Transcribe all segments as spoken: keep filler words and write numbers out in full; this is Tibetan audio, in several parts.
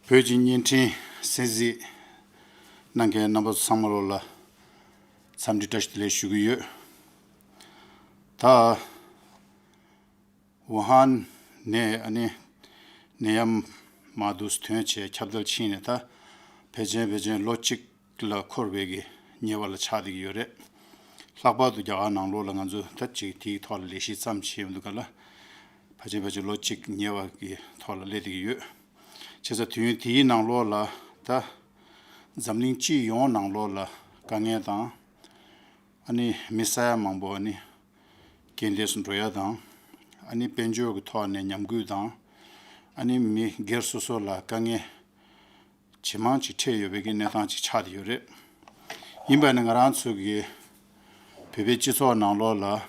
བོད་ཀྱི་བརྙན་འཕྲིན་གསན་གཟིགས་གནང་མཁན་རྣམ་པ་ཚང་མ་ལོ་ལ་འཚམས་འདྲི་བཀྲ་ཤིས་བདེ་ལེགས་ཞུ་གི་ཡོད། ད། ཝུ་ཧན་ནས་ཨ་ནི་ནད་ཡམས་མ་འདུག་ཐོན་བྱས་ཁྱབ་གདལ་ཕྱིན་ནས། ད་ཕལ་ཆེར་ཕལ་ཆེར་ལོ་གཅིག་ལ་འཁོར་བའི་གི་ཉེ་བ་ལ་ཆགས་བསྡད་ཀྱི་ཡོད་རེད། ལྷག་པར་དུ་རྒྱ་གར་ནང་ལོགས་ལ་ང་ཚོ་ད་ཅིག་དེའི་ཐོག་ལ་ལས་གཞི་བརྩམས་བྱས་ཡོང་དུས་ག་ལ་ཕལ་ཆེར་ཕལ་ཆེར་ལོ་གཅིག་ཉེ་བ་གི་ཐོག་ལ་སླེབས་བསྡད་ཀྱི་ཡོད། བྱས་ཙང་དུས་ཡུན་དེའི་ནང་ལོགས་ལ་ད་འཛམ་གླིང་སྤྱི་ཡོངས་ནང་ལོགས་ལ་དཀའ་ངལ་དང་། ཨ་ནི་མི་ས་ཡ་མང་པོ་ཨ་ནི་རྐྱེན་འདས་སུ་འགྲོ་ཡ་དང་། ཨ་ནི་དཔལ་འབྱོར་གྱི་ཐོག་ནས་ཉམས་རྒུད་དང་། ཨ་ནི་མི་སྒེར་སོ་སོ་ལ་དཀའ་ངལ་ཇེ་མང་ཇེ་འཕྲད་ཡོད་པའི་གི་གནས་སྟངས་ཅིག་ཆགས་བསྡད་ཡོད་རེད། ཡིན་པ་ནི་ང་རང་ཚོ་གི་བོད་པའི་སྤྱི་ཚོགས་ནང་ལོགས་ལ་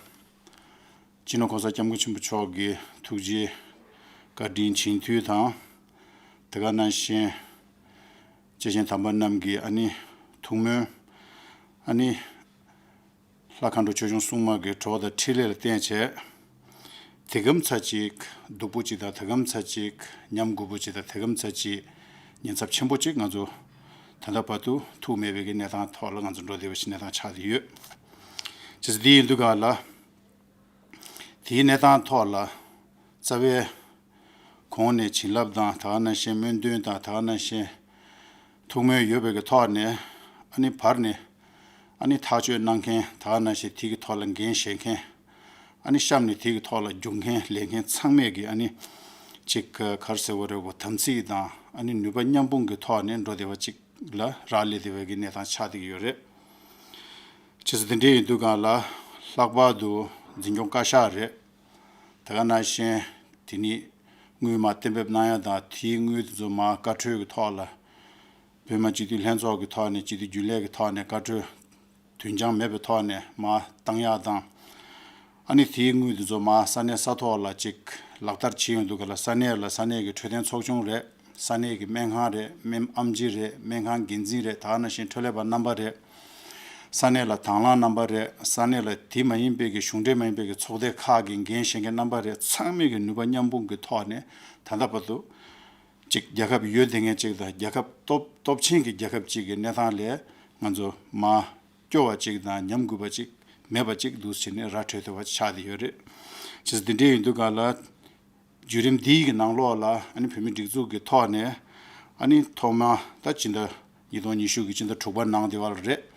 སྤྱི་ནོར་གོང་ས་སྐྱབས་མགོན་ཆེན་པོ་མཆོག་གི་ཐུགས་རྗེ་བཀའ་དྲིན་བྱིན་མཐུ་དང་། དེ་ག་ནང་བཞིན་སྐྱེས་ཆེན་དམ་པ་རྣམས་ཀྱི་ཨ་ནི་ཐུགས་སྨོན། ཨ་ནི་ལྷ་མཁའ་འགྲོ་ཆོས་སྐྱོང་སྲུང་མ་གི་གྲོགས་དང་འཕྲིན་ལས་ལ་བརྟེན་བྱས། དེ་གམ་ཚ་ཅིག་སྡུག་པོ་ཅིག་དང་། དེ་གམ་ཚ་ཅིག་ཉམས་རྒུད་པོ་ཅིག་དང་། དེ་གམ་ཚ་ཅིག་ཉེན་ཚབས་ཆེན་པོ་ཅིག་ང་ཚོ་ད་ལྟ་བར་དུ་ཐུག་མེད་པའི་གི་གནས་སྟངས་ཐོག་ལ་ང་ཚོ་འགྲོ་བསྡད་པ་ཞིག་གནས་སྟངས་ཆགས་བསྡད་ཡོད། བྱས་ཙང་འདི་ཡིན་དུས་ག་ལ། དེའི་གནས་སྟངས་ཐོག་ལ་རྩ་བའི་གོང་ནས་བྱིན་རླབས་དང་། དེ་ག་ནང་བཞིན་སྨོན་འདུན་དང་། དེ་ག་ནང་བཞིན་ཐུགས་སྨོན་ཡོད་པའི་གི་ཐོག་ནས། ཨ་ནི་བར་ནས་ཨ་ནི་ཐག་གཅོད་གནང་མཁན། དེ་ག་ནང་བཞིན་དེ་གི་ཐོག་ལ་འགན་བཞེས་མཁན། ཨ་ནི་གཤམ་ནས་དེ་གི་ཐོག་ལ་རྒྱུག་མཁན་ལས་མཁན་ཚང་མས་གི་ཨ་ནི་ཅིག་ག་རེ་ཟེར་དགོས་རེད། བོ་དམ་ཚིག་དང་ཨ་ནི་ནུས་པ་མཉམ་སྤུངས་གི་ཐོག་ནས་འགྲོ་བསྡད་པ་ཅིག་ལ་རག་ལས་བསྡད་པའི་གི་གནས་སྟངས་ཆགས་བསྡད་ཀྱི་ཡོད་རེད། བྱས་ཙང་དེ་འདྲ་ཡིན་དུས་ག་ལ་ལྷག་པར་དུ་འཛིན་སྐྱོང་བཀའ་ཤག་རེད། དེ་ག་ནང་བཞིན་དེ་ནི་དངུལ་མར་གཏན་འབེབས་གནང་ཡ་དང་། དེའི་དངུལ་དེ་ཚོ་མར་བཀའ་འཁྲོལ་གྱི་ཐོག་ལ། བོད་མི་སྤྱི་འཐུས་ལྷན་ཚོགས་ཀྱི་ཐོག་ནས་སྤྱི་འཐུས་རྒྱུན་ལས་ཀྱི་ཐོག་ནས་བཀའ་འཁྲོལ་དུས་འགྱངས་མེད་པའི་ཐོག་ནས་མར་བཏང་ཡ་དང་། ཨ་ནི་དེའི་དངུལ་དེ་ཚོ་མར་ས་གནས་ས་ཐོག་ལ་ཅིག་ལག་བསྟར་བྱེད་ཡོང་དུས་ག་ལ། ས་གནས་ལ་ས་གནས་ཀྱི་འཕྲོད་བསྟེན་ཚོགས་ཆུང་རེད། ས་གནས་ཀྱི་སྨན་ཁང་རེད། སྨན་ཨེམ་ཆི་རེད། སྨན་ཁང་འགན་འཛིན་རེད། དེ་ག་ནང་བཞིན་འཕྲོད་ལས་པ་རྣམ་པ་རེད། ས་གནས་ལ་དང་བླངས་རྣམ་པ་རེད། ས་གནས་ལ་དེ་མ་ཡིན་པའི་གི་གཞུང་འབྲེལ་མ་ཡིན་པའི་གི་ཚོགས་སྡེ་ཁག་གི་འགན་བཞེས་མཁན་རྣམ་པ་རེད། ཚང་མས་གི་ནུས་པ་མཉམ་སྤུངས་ཀྱི་ཐོག་ནས་ད་ལྟ་བར་དུ་ཅིག་རྒྱལ་ཁབ་ཡོད་བསྡད་མཁན་ཅིག་དང་། རྒྱལ་ཁབ་སྟོབས་སྟོབས་ཆེན་གྱི་རྒྱལ་ཁབ་ཅིག་གི་གནས་སྟངས་ལས་ང་ཚོ་མར་སྐྱོ་བ་ཅིག་དང་ཉམས་རྒུད་པ་ཅིག་མེད་པ་ཅིག་འདུག་བྱས་ནས་ར་འཕྲོད་ཐུབ་པ་ཆགས་བསྡད་ཡོད་རེད། བྱས་ཙང་འདི་འདྲ་ཡིན་དུས་ག་ལ། བརྒྱུད་རིམ་འདིའི་གི་ནང་ལོགས་ལ་ཨ་ནི་བོད་མིའི་སྒྲིག་འཛུགས་ཀྱི་ཐོག་ནས་ཨ་ནི་ཐོག་མ་ད་སྤྱི་ཟླ་ཉིས་སྟོང་ཉི་ཤུ་གི་སྤྱི་ཟླ་དྲུག་པ་ནང་དེ་བར་རེད།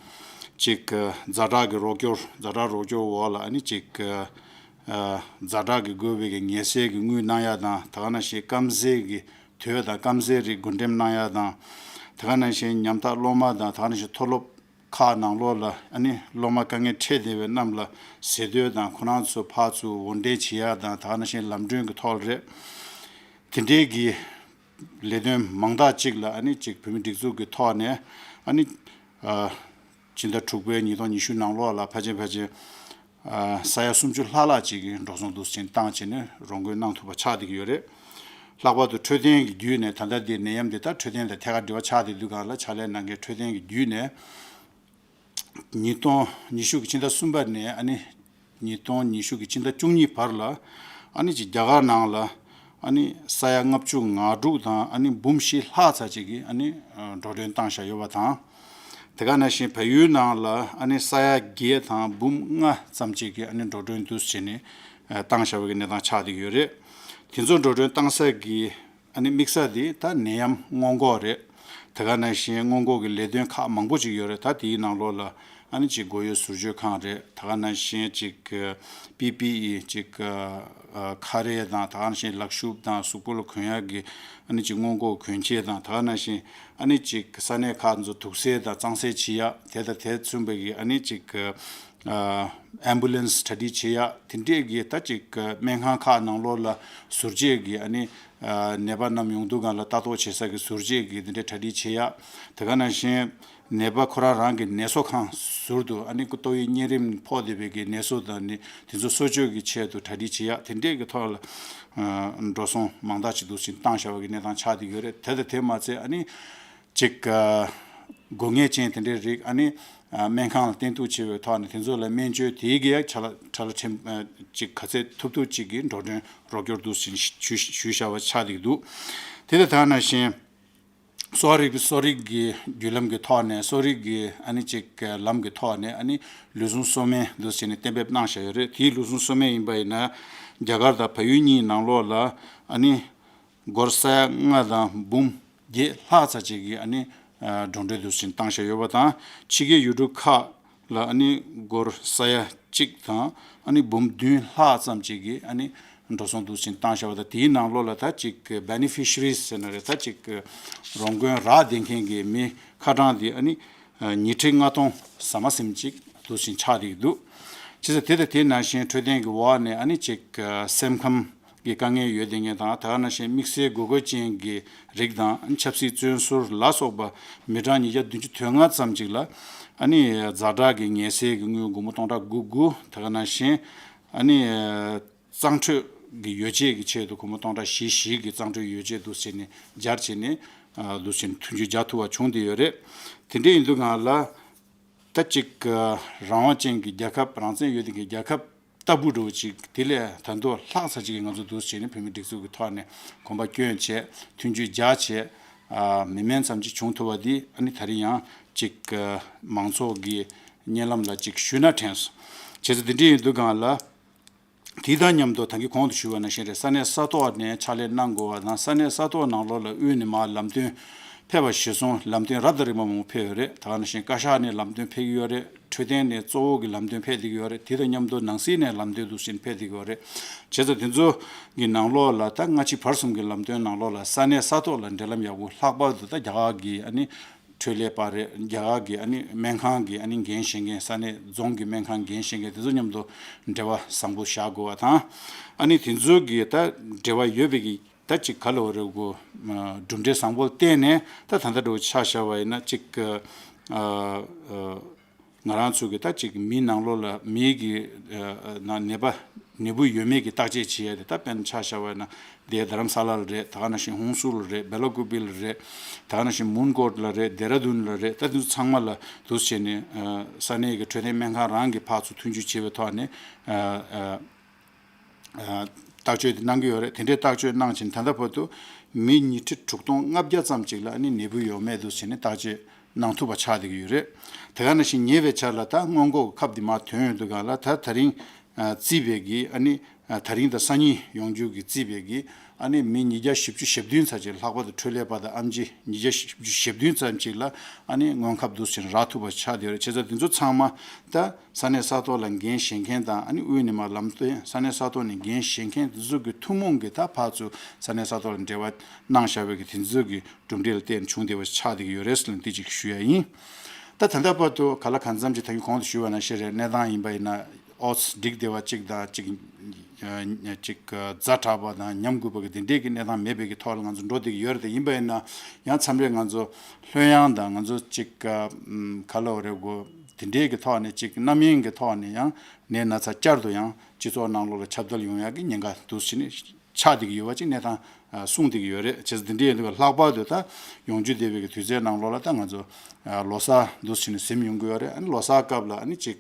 ཅིག་ཛ་དྲག་གི་རོགས་སྐྱོར། ཛ་དྲག་རོགས་སྐྱོར་འོག་ལ་ཨ་ནི་ཅིག་ཛ་དྲག་གི་དགོས་པའི་གི་ངལ་སེལ་གྱི་དངུལ་གནང་ཡ་དང་། དེ་ག་ནང་བཞིན་སྐམ་ཟས་ཀྱི་དོས་དང་སྐམ་ཟས་རིགས་བགོ་འགྲེམས་གནང་ཡ་དང་། དེ་ག་ནང་བཞིན་ཉམ་ཐག་སློབ་མ་དང་། དེ་ག་ནང་བཞིན་མཐོ་སློབ་ཁག་ནང་ལོགས་ལ་ཨ་ནི་སློབ་མ་དཀའ་ངལ་འཕྲད་བསྡད་པའི་རྣམས་ལ་ཟས་དོས་དང་། ཁོ་རང་ཚོ་ཕར་ཚུར་འོར་འདྲེན་བྱེད་ཡ་དང་། དེ་ག་ནང་བཞིན་ལམ་གྲོན་གྱི་ཐོག་ལ་རེད། དེ་འདྲའི་གི་ལས་དོན་མང་དག་ཅིག་ལ་ཨ་ནི་ཅིག་བོད་མི་སྒྲིག་འཛུགས་ཀྱི་ཐོག་ནས་ཨ་ནི་ཨ་སྤྱི་ཟླ་དྲུག་པའི་ཉིས་སྟོང་ཉི་ཤུ་ནང་ལོགས་ལ་ཕལ་ཆེར་ཕལ་ཆེར་ཨ་ས་ཡ་སུམ་ཅུ་ལྷག་ལྷག་ཅིག་གི་འགྲོ་སོང་འདུག་སེ་བཏང་བྱས་ནས་རོགས་མགོན་གནང་ཐུབ་པ་ཆགས་བསྡད་ཀྱི་ཡོད་རེད། ལྷག་པར་དུ་འཕྲོད་བསྟེན་གྱི་བརྒྱུད་ནས། ད་ལྟ་འདི་ནད་ཡམས་འདི་ད་འཕྲོད་བསྟེན་དང་ཐད་ཀར་འབྲེལ་བ་ཆགས་བསྡད་དུས་ག་ལ་ཕྱག་ལས་གནང་མཁན་འཕྲོད་བསྟེན་གྱི་བརྒྱུད་ནས། ཉིས་སྟོང་ཉི་ཤུ་གི་ཕྱི་ཟླ་གསུམ་པ་ནས་ཨ་ནི་ཉིས་སྟོང་ཉི་ཤུ་གི་ཕྱི་ཟླ་བཅུ་གཉིས་བར་ལ་ཨ་ནི་ཅིག་རྒྱ་གར་ནང་ལ་ཨ་ནི་ས་ཡ་ལྔ་བཅུ་ང་དྲུག་དང་ཨ་ནི་འབུམ་བཞི་ལྷག་ཙམ་ཅིག་གིས་ཨ་ནི་འགྲོ་གྲོན་བཏང་བཞག་ཡོད་པ་དང་། དེ་ག་ནང་བཞིན་བལ་ཡུལ་ནང་ལ་ཨ་ནི་ས་ཡ་བརྒྱད་དང་འབུམ་ལྔ་ཙམ་ཅིག་གིས་ཨ་ནི་འགྲོ་གྲོན་འདུག་སེ་བྱས་ནས་བཏང་བཞག་པའི་གནས་སྟངས་ཆགས་བསྡད་ཀྱི་ཡོད་རེད། དེ་ཚོ་འགྲོ་གྲོན་བཏང་ས་གི་ཨ་ནི་དམིགས་ས་དེ་ད་ནད་ཡམས་སྔོན་འགོག་རེད། དེ་ག་ནང་བཞིན་སྔོན་འགོག་གི་ལས་དོན་ཁག་མང་པོ་ཅིག་ཡོད་རེད། ད་དེའི་ནང་ལོགས་ལ་ཨ་ནི་ཅིག་སྒོ་དབྱེ་ཟུར་བརྗོད་ཁང་རེད། དེ་ག་ནང་བཞིན་ཅིག་པི་པི་ཨི་ཅིག་ཁ་རས་དང་། དེ་ག་ནང་བཞིན་ལག་ཤུབས་དང་། གཟུགས་པོ་ལ་གོན་ཡག་གི་ཨ་ནི་ཅིག་སྔོན་འགོག་གོན་ཆས་དང་། དེ་ག་ནང་བཞིན་ཨ་ནི་ཅིག་ས་གནས་ཁག་ཚོ་དུག་སེལ་དང་གཙང་སེལ་བྱེད་ཡག་དེ་དང་དེ་མཚུངས་པའི་གི་ཨ་ནི་ཅིག་ཨ་ཨེམ་བུ་ལན་སི་གྲ་སྒྲིག་བྱེད་ཡག་དེ་འདྲས་ཀྱི་ད་ཅིག་སྨན་ཁང་ཁག་ནང་ལོགས་ལ་ཟུར་བཅད་ཀྱི་ཨ་ནི་ཨ་ནད་པ་རྣམས་ཡོང་དུས་སྒང་ལ་ལྟ་རྟོག་བྱེད་ས་གི་ཟུར་བཅད་ཀྱི་དེ་འདྲས་གྲ་སྒྲིག་བྱེད་ཡག་དེ་ག་ནང་བཞིན་ནད་པ་ཁོ་རང་རང་གི་ནད་གསོ་ཁང་ཟུར་དུ་ཨ་ནི་ཏོག་དབྱིབས་གཉན་རིམས་ཕོག་བསྡད་པའི་གི་ནད་གསོ་དང་ནི་དེ་ཚོ་གསོ་བཅོས་ཀྱི་ཆེད་དུ་གྲ་སྒྲིག་བྱེད་ཡག་དེ་འདྲས་ཀྱི་ཐོག་ལ་ཨ་འགྲོ་སོང་མང་དག་ཅིག་འདུག་སེ་བཏང་བཞག་པའི་གི་གནས་སྟངས་ཆགས་བསྡད་ཡོད་རེད། དེ་དང་དེ་མ་ཚད་ཨ་ནི་ཅིག་ཨ་དགོས་ངེས་ཅན་དེ་འདྲའི་རིགས་ཨ་ནི་ཨ་སྨན་ཁང་ལ་བསྟེན་གཏུགས་བྱས་པའི་ཐོག་ནས་དེ་ཚོ་ལ་སྨན་བཅོས་དེའི་གི་ཡ་ཆ་ལ་ཁྲ་ལ་ཁྲིམས་ཨ་ཅིག་ག་ཚད་ཐུབ་ཐུབ་ཅིག་གི་འགྲོ་གྲོན་རོགས་སྐྱོར་འདུག་ཟིན་ཞུ་ཞུ་བཞག་པ་ཆགས་བསྡད་འདུག་དེ་དང་དེ་ནང་བཞིན་ གསོ་བ་རིག་པའི་གསོ་རིག་གི་བརྒྱུད་ལམ་གྱི་ཐོག་ནས། གསོ་རིག་གི་ཨ་ནི་ཅིག་ལམ་གྱི་ཐོག་ནས་ཨ་ནི་ལུས་ཟུངས་གསོ་སྨན་འདུག་སེ་བྱས་ནས་གཏན་འབེབས་གནང་བཞག་ཡོད་རེད། དེའི་ལུས་ཟུངས་གསོ་སྨན་ཡིན་པ་ཡིན་ན། རྒྱ་གར་དང་བལ་ཡུལ་གཉིས་ནང་ལོགས་ལ་ཨ་ནི་སྒོར་ས་ཡ་ལྔ་དང་འབུམ་བརྒྱད་ལྷག་ཙམ་ཅིག་གི་ཨ་ནི་ཨ་བགྲོ་གྲོན་འདུག་སེ་བཏང་བཞག་ཡོད་པ་དང་། ཕྱི་རྒྱལ་ཡུལ་གྲུ་ཁག་ལ་ཨ་ནི་སྒོར་ས་ཡ་གཅིག་དང་ཨ་ནི་འབུམ་བདུན་ལྷག་ཙམ་ཅིག་གི་ཨ་ནི་འགྲོ་སོང་འདུག་སེ་བཏང་བཞག་པ་དང་། དེའི་ནང་ལོགས་ལ་ད་ཅིག་beneficiaries་ཟེར་ན་རེད། ད་ཅིག་རོགས་མགོན་རག་བསྡད་མཁན་གྱི་མི་ཁ་གྲངས་དེ་ཨ་ནི་ཉི་ཁྲི་ལྔ་སྟོང་ཟ་མ་ཟིན་ཅིག་འདུག་སེ་ཆགས་བསྡད་ཀྱི་འདུག་བྱས་ཙང་དེ་དང་དེ་ནང་བཞིན་འཕྲོད་བསྟེན་གྱི་འོག་ནས་ཨ་ནི་ཅིག་སེམས་ཁམས་ཀྱི་དཀའ་ངལ་ཡོད་བསྡད་མཁན་དང་། དེ་ག་ནང་བཞིན་དམིགས་བསལ་དགོས་མཁོ་ཅན་གྱི་རིགས་དང་། ཆབ་སྲིད་བཙོན་ཟུར་ལ་སོགས་པ་མི་གྲངས་ཉིས་བརྒྱ་བདུན་ཅུ་དོན་ལྔ་ཙམ་ཅིག་ལ་ཨ་ནི་ཛ་དྲག་གི་ངལ་སེལ་གྱི་དངུལ་སྒོར་མོ་སྟོང་ཕྲག་དགུ་དགུ། དེ་ག་ནང་བཞིན་ཨ་ནི་གཙང་འཕྲོད་ཀྱི་ཡོ་བྱད་ཀྱི་ཆེད་དུ་སྒོར་མོ་སྟོང་ཕྲག་བཞི་བཞི་གི་གཙང་འཕྲོད་ཡོ་བྱད་འདུག་སེ་བྱས་ནས་སྦྱར་བྱས་ནས་འདུག་སེ་མཐུན་འགྱུར་རྒྱག་ཐུབ་པ་བྱུང་བསྡད་ཡོད་རེད། དེ་འདྲ་ཡིན་དུས་སྒང་ལ། ད་ཅིག་རང་དབང་ཅན་གྱི་རྒྱལ་ཁབ། རང་བཙན་ཡོད་བསྡད་མཁན་རྒྱལ་ཁབ་ལྟ་བུ་འདྲ་བོ་ཅིག་དེ་ལས་ད་དུང་ལྷག་ཙམ་ཅིག་གི་ང་ཚོ་འདུག་སེ་བྱས་ནས་བོད་མིའི་སྒྲིག་འཛུགས་ཀྱི་ཐོག་ནས་གོམ་པ་བསྐྱོན་བྱས། མཐུན་འགྱུར་རྒྱག་བྱས། ཨ་མི་དམན་ཙམ་ཅིག་བྱུང་ཐུབ་པ་འདི་ཨ་ནི་ད་རིང་ཡང་ཅིག་མང་ཚོགས་ཀྱི་སྙན་ལམ་ལ་ཅིག་ཞུས་ན་དྲན་སོང་། བྱས་ཙང་དེ་འདྲ་ཡིན་དུས་སྒང་ལ། དེ་དང་མཉམ་དུ་ད་གིན་གོང་དུ་ཞུས་པ་ནང་བཞིན་རེད། ས་གནས་ས་ཐོག་ནས་ཕྱག་ལས་གནང་དགོས་པ་དང་། ས་གནས་ས་ཐོག་ནང་ལོགས་ལ་དབུས་ནས་མར་ལམ་སྟོན་ཕེབས་པ་གཞིར་བཟུང་ལམ་སྟོན་རབ་དང་རིམ་པ་མང་པོ་ཕེབས་ཡོད་རེད། དེ་ག་ནང་བཞིན་བཀའ་ཤག་ནས་ལམ་སྟོན་ཕེབས་ཀྱི་ཡོད་རེད། འཕྲོད་བསྟེན་ནས་གཙོ་བོ་གི་ལམ་སྟོན་ཕེབས་བསྡད་ཀྱི་ཡོད་རེད། དེ་དང་མཉམ་དུ་ནང་སྲིད་ནས་ལམ་སྟོན་འདུག་སེ་ཕེབས་བསྡད་ཀྱི་ཡོད་རེད། བྱས་ཙང་དེ་ཚོ་གི་ནང་ལོགས་ལ་ད་སྔ་ཕྱི་བར་གསུམ་གྱི་ལམ་སྟོན་ནང་ལོགས་ལ་ས་གནས་ས་ཐོག་ལ་འབྲེལ་ལམ་ཡག་པོ། ལྷག་པར་དུ་ད་རྒྱ་གར་གྱི་ཨ་ནི་འཕྲོད་ལས་པ་རེད། རྒྱ་གར་གྱི་ཨ་ནི་སྨན་ཁང་གི་ཨ་ནི་འགན་བཞེས་མཁན། ས་གནས་རྫོང་གི་སྨན་ཁང་འགན་བཞེས་མཁན་དེ་ཚོ་མཉམ་དུ་འབྲེལ་བ་བཟང་པོ་བཞག་དགོས་པ་དང་། ཨ་ནི་དེ་ཚོ་གི་ད་འབྲེལ་བ་ཡོད་པའི་གི་ད་ཅིག་ག་ལབ་དགོས་རེད། གོ་གྲུབ་འབྲས་བཟང་པོ་བསྟན་ནས། ད་ད་ལྟ་འདྲ་བོ་ཆ་བཞག་པ་ཡིན་ན་ཅིག་ཨ་ཨ་ང་རང་ཚོ་གི་ད་ཅིག་མི་ནང་ལོགས་ལ་མི་གི་ཨ་ཨ་ནང་ནད་པ་ནད་འབུ་ཡོད་མེད་ཀྱི་བརྟག་དཔྱད་བྱེད་ཡ་དེ། ད་དཔེར་ན་ཆ་བཞག་པ་ཡིན་ན་དེ་རྡ་རམ་ས་ལ་ལ་རེད། དེ་ག་ནང་བཞིན་ཧུན་སུར་ལ་རེད། སྦེ་ལ་ཀུ་པི་ལ་རེད། དེ་ག་ནང་བཞིན་མུན་ཀོཊ་ལ་རེད། ལྡེ་ར་ལྡུན་ལ་རེད། ད་དེ་ཚོ་ཚང་མ་ལ་འདུག་སེ་བྱས་ནས་ཨ་ས་གནས་ཀྱི་འཕྲོད་བསྟེན་སྨན་ཁང་རང་གི་ཕར་ཚུར་མཐུན་འགྱུར་བྱེད་པའི་ཐོག་ནས་ཨ་ཨ་ཨ་བརྟག་དཔྱད་དེ་གནང་གི་ཡོད་རེད། དེ་འདྲའི་བརྟག་དཔྱད་གནང་བྱས་ནས་ད་ལྟ་བར་དུ་མི་ཉི་ཁྲི་དྲུག་སྟོང་ལྔ་བརྒྱ་ཙམ་ཅིག་ལ་ཨ་ནི་ནད་འབུ་ཡོད་མེད་འདུག་སེ་བྱས་ནས་བརྟག་དཔྱད་གནང་ཐུབ་པ་ཆགས་བསྡད་ཀྱི་ཡོད་རེད། དེ་ག་ནང་བཞིན་ཉེ་བའི་ཆར་ལ་ད་སྔོན་འགོག་གི་ཁབ་འདི་མར་ཐོན་ཡོང་དུས་སྒང་ལ། ད་ད་རིང་ཨ་བརྩིས་པའི་གི་ཨ་ནི་ཨ་ད་རིང་དང་སང་ཉིན་ཡོང་རྒྱུ་གི་བརྩིས་པའི་གི་ཨ་ནི་མི་ཉིས་བརྒྱ་བཞི་བཅུ་ཞེ་བདུན་ཙམ་ཅིག་ལྷག་པར་དུ་འཕྲོད་ལས་པ་དང་ཨེམ་ཆི་ཉིས་བརྒྱ་བཞི་བཅུ་ཞེ་བདུན་ཙམ་ཅིག་ལ་ཨ་ནི་སྔོན་ཁབ་འདུག་སེ་རག་ཐུབ་པ་ཆགས་བསྡད་ཡོད་རེད། བྱས་ཙང་དེ་ཚོ་ཚང་མ་ད་ས་གནས་ས་ཐོག་ལ་འགན་བཞེས་མཁན་དང་། ཨ་ནི་དབུས་ནས་མར་ལམ་སྟོན། ས་གནས་ས་ཐོག་ནས་འགན་བཞེས་མཁན་དེ་ཚོ་གི་ཐུན་མོང་གི་ད་ཕར་ཚུར་ས་གནས་ས་ཐོག་ལ་འབྲེལ་བ་གནང་བཞག་པའི་གི་དེ་ཚོ་གི་གྲུབ་འབྲས་ལ་བརྟེན་བྱུང་བསྡད་པ་ཆགས་བསྡད་ཀྱི་ཡོད་རེད་ཟེར་ནས་འདི་གཅིག་ཞུ་ཡ་ཡིན། ད་ད་ལྟ་བར་དུ་ག་ལ་གང་འཚམ་ཅིག་ད་གིན་གོང་དུ་ཞུས་པ་ནང་བཞིན་རེད། གནས་སྟངས་ཡིན་པ་ཡིན་ན་ཨོ་ཙི་འགྲིག་བསྡད་པ་གཅིག་དང་། གཅིག་གཅིག་ཛ་དྲག་པ་དང་ཉམས་རྒུད་པ་གི་དེ་འདྲས་ཀྱི་གནས་སྟངས་མེད་པའི་གི་ཐོག་ལ་ང་ཚོ་འགྲོ་བསྡད་ཀྱི་ཡོད་རེད། དེ་ཡིན་པ་ཡིན་ན་ཡང་མཚམས་རེ་ང་ཚོ་ལྷོད་ཡངས་དང་། ང་ཚོ་གཅིག་ག་ལབ་དགོས་རེད། གོ་དེ་འདྲས་ཀྱི་ཐོག་ནས་ཅིག་རྣམ་གཡེང་གི་ཐོག་ནས་ཡང་ནད་ན་ཚ་བསྐྱར་དུ་ཡང་སྤྱི་ཚོགས་ནང་ལོགས་ལ་ཁྱབ་གདལ་ཡོང་ཡག་གི་ཉེན་ཁ་འདུག་སེ་བྱས་ནས་ཆགས་བསྡད་ཀྱི་ཡོད་པ་ཅིག་གནས་སྟངས་ཨ་གསུངས་བསྡད་ཀྱི་ཡོད་རེད། བྱས་ཙང་དེ་འདྲ་ཡིན་དུས་ལྷག་པར་དུ་ད་ཡོང་རྒྱུ་བསྡད་པའི་གི་དུས་ཚོད་ནང་ལོགས་ལ་ད་ང་ཚོ་ཨ་ལོ་གསར་འདུག་སེ་བྱས་ནས་ཟིན་ཡོང་གི་ཡོད་རེད། ཨ་ནི་ལོ་གསར་སྐབས་ལ་ཨ་ནི་ཅིག་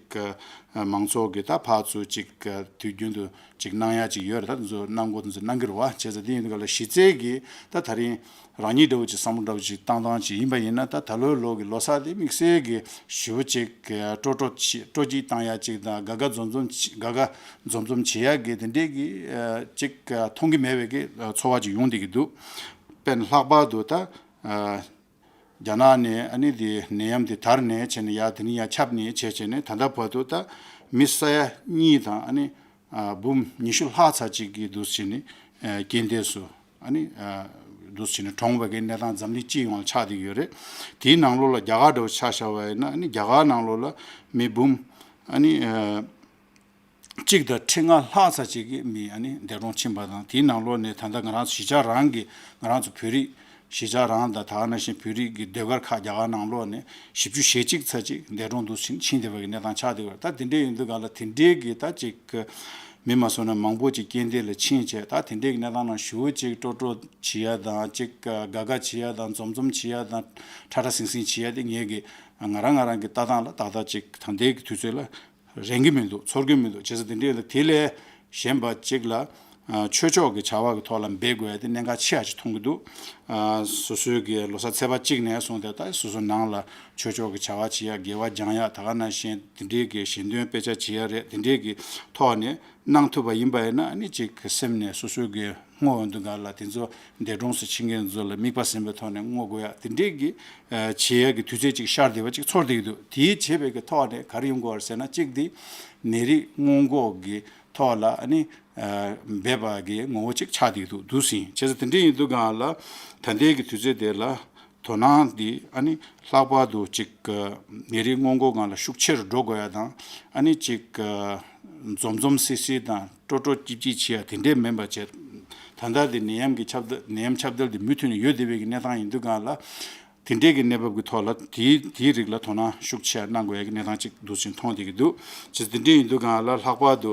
ཨ་མང་ཚོགས་ཀྱི་ད་ཕར་ཚུར་ཅིག་ཨ་དུས་རྒྱུན་དུ་ཅིག་གནང་ཡ་ཅིག་ཡོད་རེད། ད་དེ་ཚོ་གནང་དགོས་དེ་ཚོ་གནང་གི་རེད་བ། བྱས་ཙང་དེ་ཡིན་དུས་ག་ལ་གཞི་རྩའི་གི་ད་ད་རིང་རང་ཉིད་འདྲ་བོ་ཅིག་བསམ་བློ་འདྲ་བོ་ཅིག་བཏང་སྟངས་ཅིག་ཡིན་པ་ཡིན་ན། ད་ད་ལོའི་ལོ་གི་ལོ་གསར་དེ་དམིགས་བསལ་གྱི་ཞེ་པོ་ཅིག་སྤྲོ་སྤྲོ་ཅིག་སྤྲོ་སྐྱིད་བཏང་ཡ་ཅིག་དང་། དགའ་དགའ་འཛོམས་འཛོམས་ཅིག་དགའ་དགའ་འཛོམས་འཛོམས་བྱེད་ཡ་གི་དེ་འདྲས་ཀྱི་ཨ་ཅིག་ཨ་མཐོང་གི་མེད་པའི་གི་ཨ་ཚོར་བ་ཅིག་ཡོང་བསྡད་ཀྱི་འདུག་དཔེར་ན་ལྷག་པར་དུ་ད་ཨ་རྒྱ་ནག་ནས་ཨ་ནི་དེ་ནད་ཡམས་དེ་དར་ནས་བྱས་ནས་ཡར་དེ་ནས་ཡར་ཁྱབ་ནས་བྱས་བྱས་ནས་ད་ལྟ་བར་དུ་ད་མི་ས་ཡ་གཉིས་དང་ཨ་ནི་ཨ་འབུམ་ཉི་ཤུ་ལྷག་ཙམ་ཅིག་གིས་འདུག་སེ་བྱས་ནས་ཨ་རྐྱེན་འདས་སུ་ཨ་ནི་ཨ་འདུག་སེ་བྱས་ནས་གྲོངས་པའི་གི་གནས་སྟངས་འཛམ་གླིང་སྤྱི་ཡོངས་ལ་ཆགས་བསྡད་ཀྱི་ཡོད་རེད། དེའི་ནང་ལོགས་ལ་རྒྱ་གར་འདྲ་བོ་ཆ་བཞག་པ་ཡིན་ན། ཨ་ནི་རྒྱ་གར་ནང་ལོགས་ལ་མི་འབུམ་ཨ་ནི་ཨ་གཅིག་དང་ཁྲི་ལྔ་ལྷག་ཙམ་ཅིག་གི་མི་ཨ་ནི་འདས་གྲོངས་ཕྱིན་པ་དང་། དེའི་ནང་ལོགས་ནས་ད་ལྟ་ང་རང་ཚོ་གཞིས་ཆགས་རང་གི་ང་རང་ཚོ་བོད་རིགས་གཞིས་ཆགས་རང་དང་། ད་ག་ནང་བཞིན་བོད་རིགས་ཀྱི་ཟློས་གར་ཁག་རྒྱ་གར་ནང་ལོགས་ནས་བཞི་བཅུ་ཞེ་གཅིག་ཙམ་ཅིག་འདས་གྲོངས་འདུག་ཕྱིན་ཕྱིན་བསྡད་པ་གི་གནས་སྟངས་ཆགས་བསྡད་པ་རེད། ད་དེ་འདྲས་ཡིན་དུས་ག་ལ་དེ་འདྲས་ཀྱི་ད་ཅིག་མི་མ་སོང་ན་མང་པོ་ཅིག་རྐྱེན་འདས་ལ་ཕྱིན་བྱས། ད་དེ་འདྲས་ཀྱི་གནས་སྟངས་ནང་ཞེ་པོ་ཅིག་སྤྲོ་སྤྲོ་བྱེད་ཡ་དང་། ཅིག་དགའ་དགའ་བྱེད་ཡ་དང་། འཛོམས་འཛོམས་བྱེད་ཡ་དང་། ཁྲ་ཁྲ་ཟིང་ཟིང་བྱེད་ཡ་དེ་ངེད་ཀྱི་ང་རང་ང་རང་གི་ལྟ་སྟངས་ལ་ཏག་ཏག་ཅིག་ད་ལྟའི་གི་དུས་ཚོད་ལ་རན་གྱི་མི་འདུག་ཚོར་གྱི་མི་འདུག་བྱས་ཙང་དེ་འདྲའི་དེ་ལས་གཞན་པ་ཅིག་ལ་ ཆོས་ཕྱོགས་ཀྱི་བྱ་བ་གི་ཐོག་ལ་འབད་དགོས་ཡ་དེ་གནད་འགག་ཆེ་བ་ཅིག་མཐོང་གི་འདུག་སོ་སོའི་གི་ལོ་གསར་ཚེས་པ་གཅིག་ནས་བཟུང་སྟེ་ད་སོ་སོ་ནང་ལ་ཆོས་ཕྱོགས་ཀྱི་བྱ་བ་བྱེད་ཡ། དགེ་བ་སྦྱང་ཡ། ད་ག་ནང་བཞིན་དེ་འདྲའི་གི་ཞལ་འདོན་དཔེ་ཆ་བྱེད་ཡ་རེད། དེ་འདྲའི་གི་ཐོག་ནས་གནང་ཐུབ་པ་ཡིན་པ་ཡིན་ན་ཨ་ནི་ཅིག་སེམས་ནས་སོ་སོའི་གི་བསྔོ་བ་འདུག་ག་ལ་དེ་ཚོ་འདས་གྲོངས་སུ་ཕྱིན་མཁན་ཚོ་ལ་དམིགས་པ་སེམས་པའི་ཐོག་ནས་བསྔོ་དགོས་ཡ། དེ་འདྲའི་གི་བྱེད་ཡ་གི་དུས་ཚོད་ཅིག་ཤར་བསྡད་པ་ཅིག་ཚོར་བསྡད་ཀྱི་འདུག་དེའི་བྱེད་པའི་གི་ཐོག་ནས་ག་རེ་ཡོང་དགོས་པ་རེད་ཟེར་ན། གཅིག་དེ་ནད་རིགས་སྔོན་འགོག་གི་ཐོག་ལ་ཨ་ནི་འབད་པ་གི་ངོ་བོ་ཅིག་ཆགས་བསྡད་འདུག་འདུག་ཟིན། བྱས་ཙང་དེ་འདྲ་ཡིན་དུས་སྒང་ལ་ད་ལྟའི་གི་དུས་ཚོད་དེ་ལ་དོ་སྣང་འདི་ཨ་ནི་ལྷག་པར་དུ་ཅིག་ནད་རིགས་སྔོན་འགོག་སྒང་ལ་ཤུགས་ཆེར་འགྲོ་དགོས་ཡ་དང་། ཨ་ནི་ཅིག་འཛོམས་འཛོམས་སི་སི་དང་སྤྲོ་སྤྲོ་སྐྱིད་སྐྱིད་བྱེད་ཡ་དེ་འདྲས་མིན་པ་བྱས། ད་ལྟ་དེ་ནད་ཡམས་ཀྱི་ཁྱབ་གདལ་ནད་ཡམས་ཁྱབ་གདལ་དེ་མུ་མཐུད་ནས་ཡོད་བསྡད་པའི་གི་གནས་སྟངས་ཡིན་དུས་སྒང་ལ། དེ་འདྲའི་གི་གནས་བབ་ཀྱི་ཐོག་ལ་དེའི་དེའི་རིགས་ལ་དོ་སྣང་ཤུགས་ཆེ་གནང་དགོས་ཡ་གི་གནས་སྟངས་ཅིག་འདུག་ཅིང་མཐོང་བསྡད་ཀྱི་འདུག་བྱས་ཙང་དེ་འདྲའི་ཡིན་དུས་སྒང་ལ་ལྷག་པར་དུ་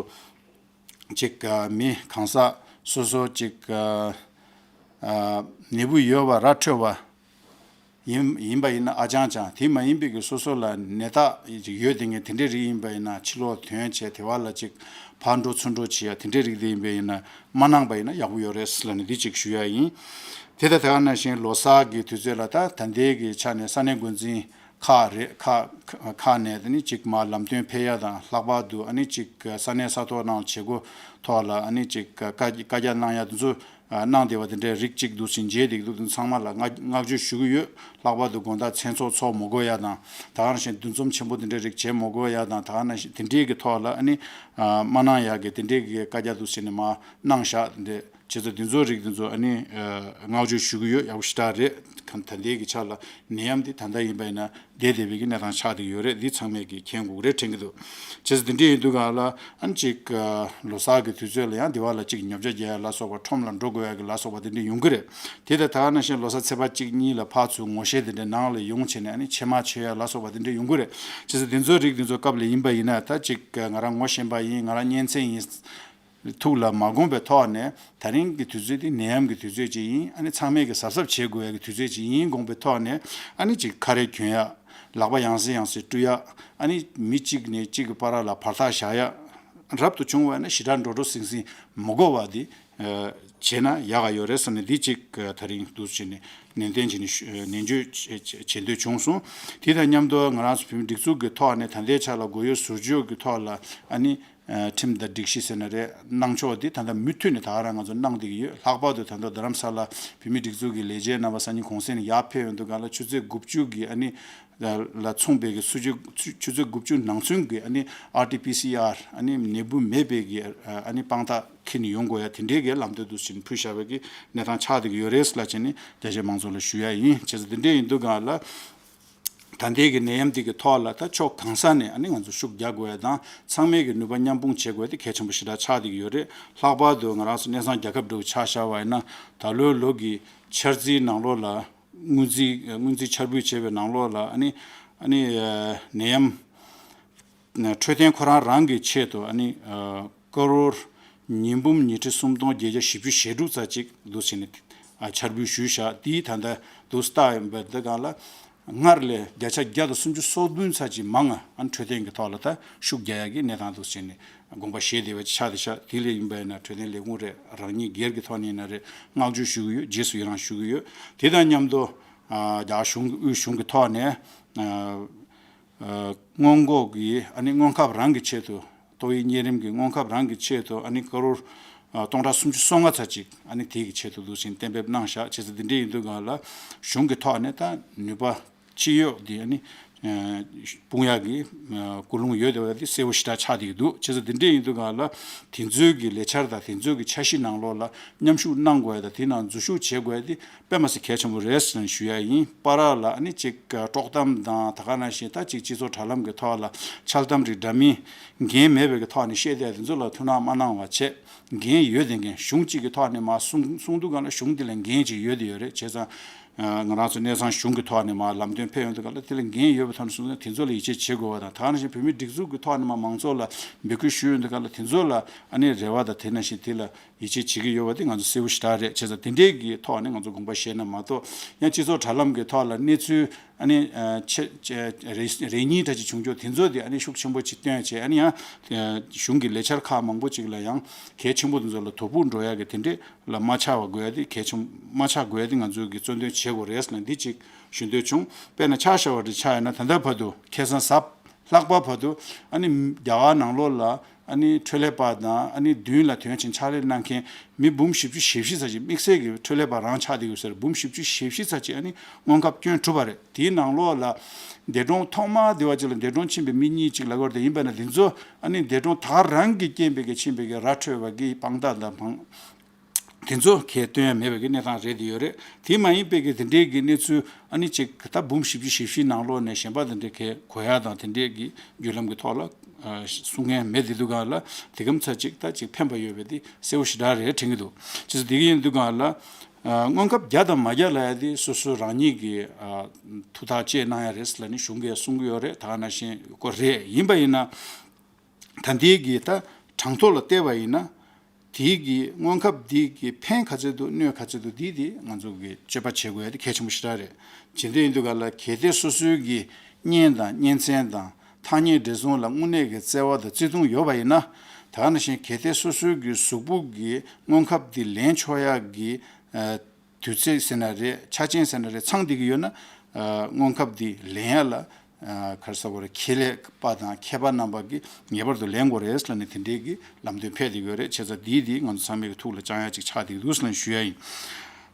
ཅིག་མི་གང་ཟག་སོ་སོ་ཅིག་ནད་འབུ་ཡོད་པ་ར་འཕྲོད་པ་ཡིན་ཡིན་པ་ཡིན་ན་ཨ་ཅང་ཅང་། དེ་མ་ཡིན་པའི་གི་སོ་སོ་ལ་ནད་རྟགས་ཅིག་ཡོད་དེ་ངས་དེ་འདྲའི་རིགས་ཡིན་པ་ཡིན་ན་ཕྱི་ལོགས་ཐོན་བྱས་དེ་བ་ལ་ཅིག་ཕར་འགྲོ་ཚུར་འགྲོ་བྱེད་ཡ་དེ་འདྲའི་རིགས་དེ་ཡིན་པ་ཡིན་ན་མ་གནང་པ་ཡིན་ན་ཡག་པོ་ཡོད་རེད་ལབ་ནས་འདི་ཅིག་ཞུ་ཡ་ཡིན། དེ་དང་དེ་ག་ནང་བཞིན་ལོ་གསར་གྱི་དུས་ཚོད་ལ་ད་ད་ལྟའི་གི་ཆ་ནས་ས་གནས་འགོ་འཛིན་ཁག་རེད། ཁག་ཁག་ནས་དེ་ནི་ཅིག་མར་ལམ་སྟོན་ཕེབས་ཡ་དང་། ལྷག་པར་དུ་ཨ་ནི་ཅིག་ས་གནས་ས་ཐོག་ནང་བྱེད་སྒོ་ཐོག་ལ་ཨ་ནི་ཅིག་བཀའ་བཀའ་རྒྱ་གནང་ཡ་དེ་ཚོ་གནང་བསྡད་པ་དེ་འདྲའི་རིགས་ཅིག་འདུག་ཟིན་བྱས་བསྡད་འདུག་དེ་ཚང་མ་ལ་བསྔགས་བསྔགས་བརྗོད་ཞུ་གི་ཡོད། ལྷག་པར་དུ་དགོང་དག་མཚན་ཚོགས་ཚོགས་མ་དགོས་ཡ་དང་། ད་ག་ནང་བཞིན་འདུ་འཛོམས་ཆེན་པོ་དེ་འདྲའི་རིགས་བྱེད་མ་དགོས་ཡ་དང་། ད་ག་ནང་བཞིན་དེ་འདྲའི་གི་ཐོག་ལ་ཨ་ནི་མ་གནང་ཡ་གི་དེ་འདྲའི་གི་བཀའ་རྒྱ་འདུག་ཟིན་ནས་མར་གནང་བཞག་དེ་འདྲའི། བྱས་ཙང་འདི་ཚོ་རིགས་འདི་ཚོ་ཨ་ནི་བསྔགས་བརྗོད་ཞུ་གི་ཡོད། ཡག་པོ་ཞེ་དྲག་རེད། ད་ལྟའི་གི་ཆ་ལ་ནད་ཡམས་འདི་ད་ལྟ་ཡིན་པ་ཡིན་ན་བསྡད་བསྡད་པའི་གི་གནས་སྟངས་ཆགས་བསྡད་ཡོད་རེད། འདི་ཚང་མས་གི་མཁྱེན་དགོས་རེད་དྲན་གི་འདུག་བྱས་ཙང་འདི་འདྲ་ཡིན་དུས་སྒང་ལ་ཨ་ནི་ཅིག་ལོ་གསར་གི་དུས་ཚོད་ལ་ཡང་འདི་བ་ལ་ཅིག་ཉོ་ཆ་རྒྱག་ཡ་ལ་སོགས་པ་ཁྲོམ་ལ་འགྲོ་དགོས་ཡ་གི་ལ་སོགས་པ་འདི་འདྲ་ཡོང་གི་རེད། དེ་ལྟར་ད་ག་ནང་བཞིན་ལོ་གསར་ཚེས་པ་གཅིག་གཉིས་ལ་ཕར་ཚུར་ངོ་ཤེས་འདི་འདྲ་ནང་ལ་ཡོང་བྱས་ནས་ཨ་ནི་ཕྱེ་མར་མཆོད་ཡ་ལ་སོགས་པ་འདི་འདྲ་ཡོང་གི་རེད། བྱས་ཙང་འདི་ཚོ་རིགས་འདི་ཚོ་སྐབས་ལ་ཡིན་པ་ཡིན་ན་ད་ཅིག་ང་རང་ངོ་ཤེས་པ་ཡིན། ང་རང་གཉེན་ཚན་ཡིན། ཐུགས་ལ་མ་དགོངས་པའི་ཐོག་ནས་ད་རིང་གི་དུས་ཚོད་འདི་ནད་ཡམས་ཀྱི་དུས་ཚོད་ཅིག་ཡིན། ཨ་ནི་ཚང་མས་ཀྱི་གཟབ་གཟབ་བྱེད་དགོས་ཡ་གི་དུས་ཚོད་ཅིག་ཡིན་དགོངས་པའི་ཐོག་ནས་ཨ་ནི་ཅིག་ཁ་རས་གྱོན་ཡ། ལག་པ་ཡང་སེ་ཡང་སེ་བཀྲུ་ཡ། ཨ་ནི་མི་གཅིག་ནས་གཅིག་གི་བར་ལ་བར་ཐག་བཞག་ཡ། རབ་ཏུ་བྱུང་བ་ན་ཞེ་དྲག་འགྲོ་འགྲོ་སིང་སིང་མ་དགོས་པ་འདི་བྱས་ན་ཡག་ག་ཡོད་རེད་བསམ་ནས་འདི་གཅིག་ད་རིང་འདུག་བྱས་ནས་ནན་ཏན་བྱས་ནས་ནན་བརྗོད་བྱེད་འདོད་བྱུང་སོང་། དེ་དང་མཉམ་དུ་ང་རང་ཚོ་བོད་མི་སྒྲིག་འཛུགས་ཀྱི་ཐོག་ནས་ད་ལྟའི་ཆ་ལ་མགོ་ཡོད་ཟུར་བརྗོད་ཀྱི་ཐོག་ལ་ཨ་ནི། ཁྲིམས་དང་སྒྲིག་གཞི་ཟེར་ན་རེད། གནང་ཕྱོགས་འདི་ད་ལྟ་མུ་མཐུད་ནས་ད་ག་རང་ང་ཚོ་གནང་བསྡད་ཀྱི་ཡོད། ལྷག་པར་དུ་ད་ལྟ་རྡ་རམ་ས་ལ་བོད་མིའི་སྒྲིག་འཛུགས་ཀྱི་ལས་བྱེད་རྣམ་པ་སང་ཉིན་གུང་སེང་ནས་ཡར་ཕེབས་ཡོང་དུས་སྒང་ལ་ཆུ་ཚོད་དགུ་བཅུ་གི་ཨ་ནི་ལ་མཚུངས་པའི་གི་ཆུ་ཚོད་ཆུ་ཆུ་ཚོད་དགུ་བཅུ་ནང་ཚུན་གྱི་ཨ་ནི་ཨར་ཊི་པི་སི་ཨར་ཨ་ནི་ནད་འབུ་མེད་པའི་གི་ཨ་ནི་དཔང་རྟགས་འཁྱེར་ནས་ཡོང་དགོས་ཡ་དེ་འདྲའི་གི་ལམ་སྟོན་འདུག་བཞིན་ཕུལ་བཞག་པའི་གི་གནས་སྟངས་ཆགས་བསྡད་ཀྱི་ཡོད་རེད་ལབ་བྱས་ནས་རྒྱ་ཆེ་མང་ཚོགས་ལ་ཞུ་ཡ་ཡིན། བྱས་ཙང་དེ་འདྲ་ཡིན་དུས་སྒང་ལ། ད་ལྟའི་གི་ནད་ཡམས་འདི་གི་ཐོག་ལ་ད་ཕྱོགས་གང་ས་ནས་ཨ་ནི་ང་ཚོ་ཤུགས་རྒྱག་དགོས་ཡ་དང་ཚང་མས་གི་ནུས་པ་མཉམ་སྤུངས་བྱེད་དགོས་ཡ་དེ་གལ་ཆེན་པོ་ཞེ་དྲག་ཆགས་བསྡད་ཀྱི་ཡོད་རེད། ལྷག་པར་དུ་ང་རང་ཚོ་གནས་ཚང་རྒྱལ་ཁབ་འདྲ་བོ་ཆ་བཞག་པ་ཡིན་ན་ད་ལོའི་ལོ་གི་འཆར་རྩིས་ནང་ལོགས་ལ་སྔོན་རྩིས་སྔོན་རྩིས་འཆར་འབུལ་བྱས་པའི་ནང་ལོགས་ལ་ཨ་ནི་ཨ་ནི་ནད་ཡམས། འཕྲོད་བསྟེན་ཁོ་རང་རང་གི་ཆེད་དུ་ཨ་ནི་ཀ་རོར་ཉིས་འབུམ་ཉི་ཁྲི་སུམ་སྟོང་བརྒྱད་བརྒྱ་བཞི་བཅུ་ཞེ་དྲུག་ཙམ་ཅིག་འདུག་ཟེར་ནས་འཆར་འབུལ་ཞུས་བཞག་དེའི་ད་ལྟ་འདུག་སྟ་ཡིན་པ་འདི་གང་ལ་སྔར་ལས་བརྒྱ་ཆ་བརྒྱ་དང་སུམ་ཅུ་སོ་བདུན་ཙམ་ཅིག་མང་ང་ཨ་ནི་འཕྲོད་བསྟེན་གྱི་ཐོག་ལ་ད་ཤུགས་རྒྱག་ཡ་གི་གནས་སྟངས་འདུག་ཟེར་ནས་དགོངས་པ་བཞེས་བསྡད་པ་ཅིག་ཆགས་བསྡད་ཤག་དེ་ལས་ཡིན་པ་ཡིན་ན་འཕྲོད་བསྟེན་ལས་ཁུངས་རེད། རང་ཉིད་སྒེར་གྱི་ཐོག་ནས་ཡིན་ན་རེད། བསྔགས་བརྗོད་ཞུ་གི་ཡོད། རྗེས་སུ་ཡི་རང་ཞུ་གི་ཡོད། དེ་དང་མཉམ་དུ་རྒྱ་གཞུང་དབུས་གཞུང་གི་ཐོག་ནས། སྔོན་འགོག་གི་ཨ་ནི་སྔོན་ཁབ་རང་གི་ཆེད་དུ་ཏོག་དབྱིབས་གཉན་རིམས་ཀྱི་སྔོན་ཁབ་རང་གི་ཆེད་དུ་ཨ་ནི་ཀ་རོར་སྟོང་ཕྲག་སུམ་ཅུ་སོ་ལྔ་ཙམ་ཅིག་ཨ་ནི་དེ་གི་ཆེད་དུ་འདུག་ཟེར་གཏན་འབེབས་གནང་བཞག་བྱས་ཙང་འདི་འདྲ་ཡིན་དུས་སྒང་ལ་གཞུང་གི་ཐོག་ནས་ད་ནུས་པ་ཅི་ཡོད་དེ་ཨ་ནི་སྤུངས་ཡག་གི་ཀུན་སློང་ཡོད་དེ་བ་དེ་གསལ་པོ་ཞེ་དྲག་ཆགས་བསྡད་ཀྱི་འདུག་བྱས་ཙང་འདི་འདྲ་ཡིན་དུས་སྒང་ལ་དེ་ཚོའི་གི་ལས་འཆར་དང་དེ་ཚོའི་གི་འཆར་གཞི་ནང་ལོགས་ལ་མཉམ་ཞུགས་གནང་དགོས་ཡ་དང་དེ་ནང་འཛུལ་ཞུགས་བྱེད་དགོས་ཡ་དེ། དཔེ་མ་སྲིད་གལ་ཆེན་པོ་རེད་ཟེར་ནས་ཞུ་ཡ་ཡིན། བར་ལ་ཨ་ནི་ཅིག་དཀྲོག་གཏམ་དང་ད་ག་ནང་བཞིན་ད་ཅིག་སྤྱི་ཚོགས་དྲ་ལམ་གྱི་ཐོག་ལ་འཆལ་གཏམ་རིགས་འདྲ་མིན་འགན་མེད་པའི་གི་ཐོག་ནས་བཤད་བསྡད་དེ་ཚོ་ལ་ཐུགས་སྣང་མ་གནང་བ་བྱས། འགན་ཡོད་དེ་འགན་གཞུང་གཅིག་གི་ཐོག་ནས་མར་གསུང་གསུང་དུས་སྒང་ལ་གཞུང་འདི་ལ་འགན་ཅིག་ཡོད་དེ་ཡོད་རེད། བྱས་ཙང་ང་རང་ཚོ་གནས་ཚང་གཞུང་གི་ཐོག་ནས་མར་ལམ་སྟོན་ཕེབས་ཡོང་དུས་སྒང་ལ་དེ་ལ་འགན་ཡོད་པའི་ཐོག་ནས་གསུངས་ན་དེ་ཚོ་ལ་ཡིད་ཆེས་བྱེད་དགོས་པ་དང་། ད་ག་ནང་བཞིན་བོད་མིའི་སྒྲིག་འཛུགས་ཀྱི་ཐོག་ནས་མར་མང་ཚོགས་ལ་འབོད་སྐུལ་ཞུས་ཡོང་དུས་སྒང་ལ་དེ་ཚོ་ལ་ཨ་ནི་རེ་བ་དང་དེ་ནང་བཞིན་དེ་ལ། ཡིད་ཆེས་བྱེད་ཀྱི་ཡོད་པ་དེ་ང་ཚོ་གསལ་པོ་ཞེ་དྲག་རེད། བྱས་ཙང་དེ་འདྲའི་གི་ཐོག་ནས་ང་ཚོ་དགོངས་པ་བཞེས་ན་མ་གཏོགས་ཡང་སྤྱི་ཚོགས་དྲ་ལམ་གྱི་ཐོག་ལ་གནས་ཚུལ་ ཨ་ནི་ཨ་ཆེ་ཆེ་རེ་རེ་གཉིས་འདྲ་ཅིག་བྱུང་ཆོག་དེ་ཚོ་དེ་ཨ་ནི་ཤུགས་ཆེན་པོ་ཅིག་བཏོན་བྱས། ཨ་ནི་ཡང་ཨ་གཞུང་གི་ལས་འཆར་ཁག་མང་པོ་ཅིག་ལ་ཡང་གལ་ཆེན་པོ་དེ་ཚོ་ལ་དོ་ཕོག་འགྲོ་ཡག་གི་དེ་འདྲས་ལ་མ་ཆགས་པ་དགོས་ཡ་དེ་གལ་ཆེན། མ་ཆགས་དགོས་ཡ་དེ་ང་ཚོའི་གི་གཙོ་འདོན་བྱེད་དགོས་རེད་ཟེར་ནས་འདི་ཅིག་ཞུ་འདོད་བྱུང་། དཔེར་ན་ཆ་བཞག་པ་འདྲ་ཆགས་ཡོད་ན། ད་ལྟ་བར་དུ་ཁ་སང་གཟའ་ལྷག་པ་བར་དུ་ཨ་ནི་རྒྱ་གར་ནང་ལོགས་ལ་ཨ་ནི་འཕྲོད་ལས་པ་དང་ཨ་ནི་མདུན་ལ་དོན་ཆེན་ཕྱག་ལས་གནང་མཁན་མི་འབུམ་བཞི་བཅུ་ཞེ་བཞི་ཙམ་ཅིག་དམིགས་བསལ་གྱི་འཕྲོད་ལས་པ་རང་ཆགས་བསྡད་ཡོད་ཟེར། འབུམ་བཞི་བཅུ་ཞེ་བཞི་ཙམ་ཅིག་ཨ་ནི་དངོས་ཁབ་བསྐྱོན་གྲུབ་པ་རེད། དེའི་ནང་ལོགས་ལ་འདས་གྲོངས་ཐོག་མ་དེ་བ་ཅིག་ལ་འདས་གྲོངས་ཕྱིན་པའི་མི་གཉིས་ཅིག་ལབ་དགོས་རེད། དེ་ཡིན་པ་ན་དེ་ཚོ་ཨ་ནི་འདས་གྲོངས་ད་ག་རང་གི་རྐྱེན་པས་ཀྱི་ཕྱིན་པའི་གི་ར་འཕྲོད་པ་གི་དཔང་རྟགས་དང་དང་དེ་ཚོ་གས་སྟོན་ཡ་མེད་པའི་གི་གནས་སྟངས་རེད་དེ་ཡོད་རེད། དེ་མ་ཡིན་པའི་གི་དེ་འདྲའི་གི་གནས་ཚུལ་ཨ་ནི་ཅིག་ད་འབུམ་བཞི་བཅུ་ཞེ་བཞི་ནང་ལོགས་ནས་གཞན་པ་དེ་འདྲའི་གས་གོ་ཡ་དང་དེ་འདྲའི་གི་བརྒྱུད་ལམ་གི་ཐོག་ལ་ཨ་གསུང་མཁན་མེད་དེ་འདུག་ག་ལ། དེ་གམ་ཚ་ཅིག་ད་ཅིག་ཕན་པ་ཡོད་པའི་དེ་གསལ་པོ་ཞེ་དྲག་རེད་དྲན་གི་འདུག་ཅེས་སོ་དེ་གི་ཡིན་འདུག་ག་ལ། ཨ་སྔོན་ཁབ་རྒྱག་དང་མ་རྒྱག་ལ་ཡ་དེ་སོ་སོ་རང་ཉིད་ཀྱི་ཨ་ཐུགས་ཐག་བཅད་གནང་ཡ་རེད་ལ་ནི་གཞུང་གིས་གསུང་གི་ཡོད་རེད། ད་ག་ནང་བཞིན་ཀོ་རེད། ཡིན་པ་ཡིན་ན་ད་འདི་གི་ད་གྲངས་ཐོ་ལ་བལྟས་པ་ཡིན་ན། དེའི་གི་སྔོན་ཁབ་འདི་གི་ཕན་ག་ཚད་འདུག་གནོད་ག་ཚད་འདུག་འདི་དེ་ང་ཚོ་གི་དཔྱད་པ་བྱེད་དགོས་ཡ་དེ་གལ་ཆེན་པོ་ཞེ་དྲག་རེད། ཇི་འདྲ་ཡིན་འདུག་ག་ལ། གལ་ཏེ་སོ་སོའི་གི་གཉེན་དང་གཉེན་ཚན་དང་ཐག་ཉེ་འབྲེལ་ཟུང་ལ་དངོས་གནས་ཀྱི་བརྩེ་བ་དང་བརྩེ་དུང་ཡོད་པ་ཡིན་ན། ད་ག་ནང་བཞིན་གལ་ཏེ་སོ་སོའི་གི་གཟུགས་པོ་གི་སྔོན་ཁབ་འདི་ལེན་ཆོག་ཡ་གི་ཨ་དུས་ཚོད་ཟེར་ན་རེད། ཆ་རྐྱེན་ཟེར་ན་རེད། ཚང་བསྡད་ཀྱི་ཡོད་ན། ཨ་སྔོན་ཁབ་འདི་ལེན་ཡ་ལ་ཨ་ག་རེ་ཟེར་དགོས་རེད། ཁེ་ལས་པ་དང་མཁས་པ་རྣམ་པ་གིས་ངེས་པར་དུ་ལེན་དགོས་རེད་ལབ་ནས་དེ་འདྲའི་གི་ལམ་སྟོན་ཕེབས་བསྡད་ཡོད་རེད། བྱས་ཙང་འདི་འདི་ང་ཚོ་ཚང་མའི་གི་ཐུགས་ལ་བཅངས་ཡ་ཅིག་ཆགས་བསྡད་འདུག་ལབ་ནས་ཞུ་ཡ་ཡིན།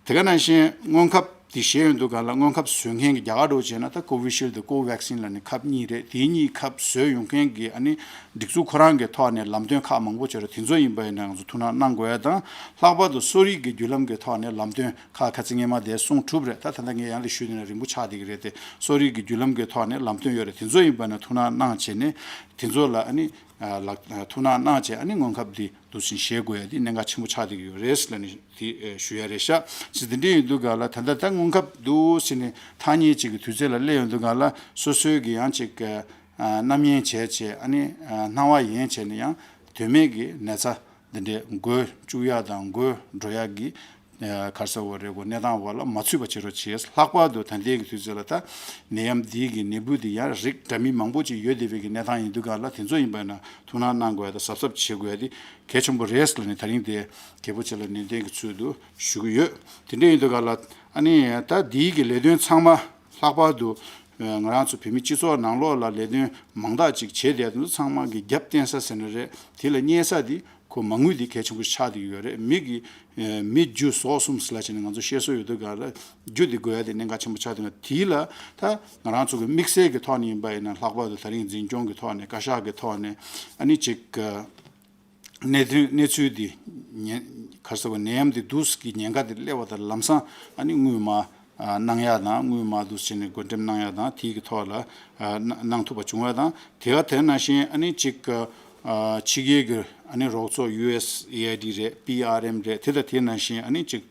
དེ་ག་ནང་བཞིན་སྔོན་ཁབ་འདི་བཞེས་ཡོང་དུས་སྒང་ལ་སྔོན་ཁབ་བཟོ་མཁན་གྱི་རྒྱ་གར་འདྲ་བོ་བྱས་ན་ད་ཀོ་བི་ཤིལ་དང་ཀོ་ཝེག་སིན་ལབ་ནས་ཁབ་གཉིས་རེད། དེ་གཉིས་ཁབ་བཟོས་ཡོང་མཁན་གྱི་ཨ་ནི་སྒྲིག་འཛུགས་ཁོ་རང་གི་ཐོག་ནས་ལམ་སྟོན་ཁག་མང་པོ་བྱས་རེད། དེ་ཚོ་ཡིན་པ་ཡིན་ན་ང་ཚོ་ཐུགས་སྣང་གནང་དགོས་ཡ་དང་། ལྷག་པར་དུ་གསོ་རིག་གི་བརྒྱུད་ལམ་གྱི་ཐོག་ནས་ལམ་སྟོན་ཁག་ཁ་ཚིག་སྔས་མ་དེ་གསུངས་གྲུབ་རེད། ད་ད་ལྟ་ངས་ཡང་དེ་ཞུས་དེ་ན་རིང་པོ་ཆགས་བསྡད་ཀྱི་རེད་དེ། གསོ་རིག་གི་བརྒྱུད་ལམ་གྱི་ཐོག་ནས་ལམ་སྟོན་ཡོད་རེད། དེ་ཚོ་ཡིན་པ་ན་ཐུགས་སྣང་གནང་བྱས་ནས་དེ་ཚོ་ལ་ཨ་ནི་ཨ་ལག་ཐུགས་སྣང་གནང་བྱས་ཨ་ནི་སྔོན་ཁབ་འདི་འདུག་སེ་བཞེས་དགོས་ཡ་དེ་གནད་འགག་ཆེན་པོ་ཆགས་བསྡད་ཀྱི་ཡོད་རེད་ལབ་ནས་དེ་ཨེ་ཞུ་ཡ་རེད་ཤག་ཅེས་དེ་འདྲ་ཡིན་དུས་སྒང་ལ་ད་ལྟ་ད་སྔོན་ཁབ་འདུག་སེ་ནས་ཐག་ཉེ་ཅིག་གི་དུས་ཚོད་ལ་སླེབས་ཡོང་དུས་སྒང་ལ་སོ་སོའི་གི་ཡང་ཅིག་ཨ་རྣམ་གཡེང་བྱས་བྱས་ཨ་ནི་ཨ་སྣང་བ་ཡེངས་བྱས་ནས་ཡང་དོན་མེད་ཀྱི་ན་ཚ་འདི་འདྲའི་འགོས་བཅུག་ཡ་དང་འགོས་འགྲོ་ཡ་གི་ཨ་ག་རེ་ཟེར་དགོས་རེད། གོ་གནས་སྟངས་བར་ལ་མ་ཚུད་པ་བྱེད་རོགས་བྱེད། ལྷག་པར་དུ་ད་ལྟའི་གི་དུས་ཚོད་ལ་ད་ནད་ཡམས་འདིའི་གི་ནད་འབུ་འདི་ཡང་རིགས་འདྲ་མིན་མང་པོ་ཅིག་ཡོད་བསྡད་པའི་གི་གནས་སྟངས་ཡིན་དུས་སྒང་ལ་དེ་ཚོ་ཡིན་པ་ན་ཐུགས་སྣང་གནང་དགོས་ཡ་དང་གཟབ་གཟབ་བྱེད་དགོས་ཡ་དེ་གལ་ཆེན་པོ་རེད་ལབ་ནས་ད་རིང་དེ་རྒྱལ་པོ་ཆེ་ལ་ནན་ཏན་གྱི་ཚུལ་དུ་ཞུ་གི་ཡོད། དེ་འདྲ་ཡིན་དུས་སྒང་ལ་ཨ་ནི་ད་འདིའི་གི་ལས་དོན་ཚང་མ་ལྷག་པར་དུ་ང་རང་ཚོ་བོད་མི་སྤྱི་ཚོགས་ནང་ལོགས་ལ་ལས་དོན་མང་དག་ཅིག་བྱས་བསྡད་དེ་ཚོ་ཚང་མ་གི་རྒྱབ་རྟེན་ས་ཟེར་ན་རེད། དེ་ལ་གཉེར་ས་དེ་ཁོ་མ་དངུལ་དེ་གལ་ཆེན་པོ་ཆགས་བསྡད་ཡོད་རེད། མི་གི་ཨ་མི་རྒྱུ་ཟོག་གསུམ་ཟེར་ལབ་བྱས་ནས་ང་ཚོ་བཤད་སྲོལ་ཡོད་དུས་སྒང་ལ་རྒྱུ་དེ་དགོས་ཡ་དེ་གནད་འགག་ཆེན་པོ་ཆགས་བསྡད་ཡོད། དེ་ལ་ད་ང་རང་ཚོ་གི་དམིགས་བསལ་གྱི་ཐོག་ནས་ཡིན་པ་ཡིན་ན་ལྷག་པར་དུ་ད་རིང་འཛིན་སྐྱོང་གི་ཐོག་ནས་བཀའ་ཤག་གི་ཐོག་ནས་ཨ་ནི་ཅིག་གནད་དོན་གནས་ཚུལ་འདི་ཉེན་ག་རེ་ཟེར་དགོས། ནད་ཡམས་འདི་འདུག་གི་ཉེན་ཁ་འདི་སླེབས་པ་དང་ལམ་སང་ཨ་ནི་སྔོན་མ་ཨ་གནང་ཡ་དང་སྔོན་མ་འདུག་བྱས་ནས་བགོ་འགྲེམས་གནང་ཡ་དང་དེའི་གི་ཐོག་ལ་ཨ་གནང་གནང་ཐུབ་པ་བྱུང་བ་དང་། དེ་ག་དེ་ནང་བཞིན་ཨ་ནི་ཅིག་ཨ་ཕྱི་རྒྱལ་གྱི་ཨ་ནི་རོགས་ཚོགས་ཡུ་ཨེས་ཨེ་ཨའི་ཌི་རེད། པི་ཨར་ཨེམ་རེད། དེ་དང་དེ་ནང་བཞིན་ཨ་ནི་ཅིག་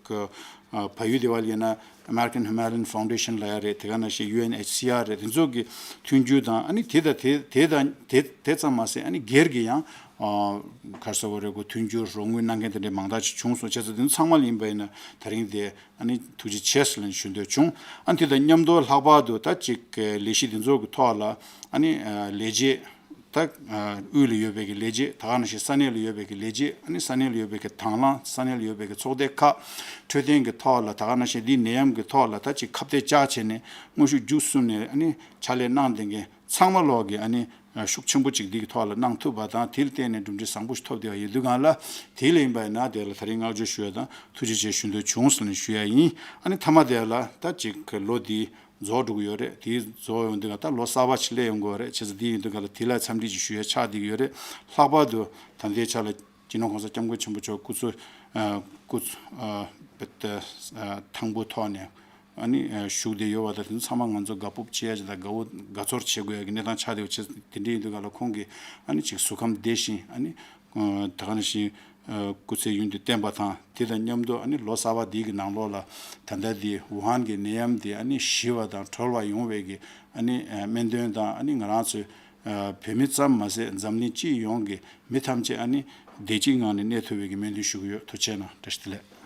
ཨ་བལ་ཡུལ་དེ་བ་ལ་ཡིན་ན་American Himalayan Foundation ལབ་ཡ་རེད། དེ་ག་ནང་བཞིན་ཡུ་ཨེན་ཨེཆ་སི་ཨར་རེད། དེ་ཚོ་གི་མཐུན་འགྱུར་དང་ཨ་ནི་དེ་དང་དེ་དེ་དང་དེ་དེ་ཙམ་མ་ཟད་ཨ་ནི་སྒེར་གྱི་ཡང་ཨ་ག་རེ་ཟེར་དགོས་རེད། གོ་མཐུན་འགྱུར་རོགས་དངུལ་གནང་མཁན་དེ་འདྲའི་མང་དག་ཅིག་བྱུང་སོང་། བྱས་ཙང་དེ་ཚོ་ཚང་མ་ལ་ཡིན་པ་ཡིན་ན་ད་རིང་དེ་ཨ་ནི་ཐུགས་རྗེ་ཆེ་ཟེར་ལབ་ནས་ཞུ་འདོད་བྱུང་། ཨ་ནི་དེ་དང་མཉམ་དུ་ལྷག་པར་དུ་ད་ཅིག་ལས་གཞི་དེ་ཚོ་གི་ཐོག་ལ་ཨ་ནི་ལས་བྱེད་ད་དབུས་ལ་ཡོད་པའི་གི་ལས་བྱེད། ད་ག་ནང་བཞིན་ས་གནས་ལ་ཡོད་པའི་གི་ལས་བྱེད། ཨ་ནི་ས་གནས་ལ་ཡོད་པའི་གི་དང་བླངས། ས་གནས་ལ་ཡོད་པའི་གི་ཚོགས་སྡེ་ཁག་འཕྲོད་བསྟེན་གི་ཐོག་ལ་ད་ག་ནང་བཞིན་འདི་ནད་ཡམས་གི་ཐོག་ལ་ད་ཅིག་ཁ་གཏད་བཅག་བྱས་ནས་དངོས་ཤུགས་རྒྱུགས་གསུམ་ནས་ཨ་ནི་ཕྱག་ལས་གནང་བསྡད་མཁན་ཚང་མ་ལོག་གི་ཨ་ནི་ཤུགས་ཆེན་པོ་ཅིག་འདི་གི་ཐོག་ལ་གནང་ཐུབ་པ་དང་། དེ་ལ་བརྟེན་ནས་གྲུབ་འབྲས་བཟང་པོ་ཞིག་ཐོབ་བསྡད་པ་ཡིན་དུས་སྒང་ལ་དེ་ལ་ཡིན་པ་ཡིན་ན་དེ་ལ་ད་རིང་བསྔགས་བརྗོད་ཞུ་ཡ་དང་ཐུགས་རྗེ་ཆེ་ཞུ་འདོད་བྱུང་ཟེར་ནས་ཞུ་ཡ་ཡིན། ཨ་ནི་མཐའ་མ་དེ་ལ་ད་ཅིག་ལོ་འདི་རྫོགས་འགྲོ་གི་ཡོད་རེད། དེ་རྫོགས་ཡོང་དུས་སྒང་ད་ལོ་གསར་པ་ཞིག་སླེབས་ཡོང་གི་ཡོད་རེད། བྱས་ཙང་དེ་ཡིན་དུས་སྒང་ལ་དེ་ལ་འཚམས་འདྲི་ཅིག་ཞུ་ཡ་ཆགས་བསྡད་ཀྱི་ཡོད་རེད། ལྷག་པར་དུ་ད་ལྟའི་ཆ་ལ་སྤྱི་ནོར་༸གོང་ས་༸སྐྱབས་མགོན་ཆེན་པོ་མཆོག་སྐུ་ཚེ་ཨ་སྐུ་ཨ་བེད་ཨ་ཐང་པོ་ཐོག་ནས་ཨ་ནི་ཨ་བཞུགས་བསྡད་ཡོད་པ་དང་། དེ་ཚོ་ཚང་མ་ང་ཚོ་དགའ་སྤོབས་བྱེད་ཡ་ཅིག་དང་དགའ་བོ་དགའ་ཚོར་བྱེད་དགོས་ཡ་གི་གནས་སྟངས་ཆགས་བསྡད་ཡོད། བྱས་དེ་འདྲ་ཡིན་དུས་སྒང་ལ་ཁོང་གིས་ཨ་ནི་ཅིག་གཟུགས་ཁམས་བདེ་ཞིང་ཨ་ནི་ཨ་ད་ག་ནང་བཞིན་ཨ་སྐུ་ཚེ་ཡུན་དུ་བརྟན་པ་དང་། དེ་དང་མཉམ་དུ་ཨ་ནི་ལོ་གསར་པ་འདི་གི་ནང་ལོགས་ལ་ད་ལྟ་འདི་ཝུ་ཧན་གྱི་ནད་ཡམས་འདི་ཨ་ནི་ཞི་བ་དང་གྲོལ་བ་ཡོང་བའི་གི་ཨ་ནི་ཨ་སྨོན་འདུན་དང་། ཨ་ནི་ང་རང་ཚོའི་ཨ་བོད་མི་ཙམ་མ་ཟད་འཛམ་གླིང་སྤྱི་ཡོངས་ཀྱི་མི་ཐམས་ཅད་ཨ་ནི་བདེ་སྐྱིད་ངང་ནས་གནས་ཐུབ་པའི་གི་སྨོན་འདུན་ཞུ་གི་ཡོད། ཐུགས་རྗེ་གནང་། བཀྲ་ཤིས་བདེ་ལེགས།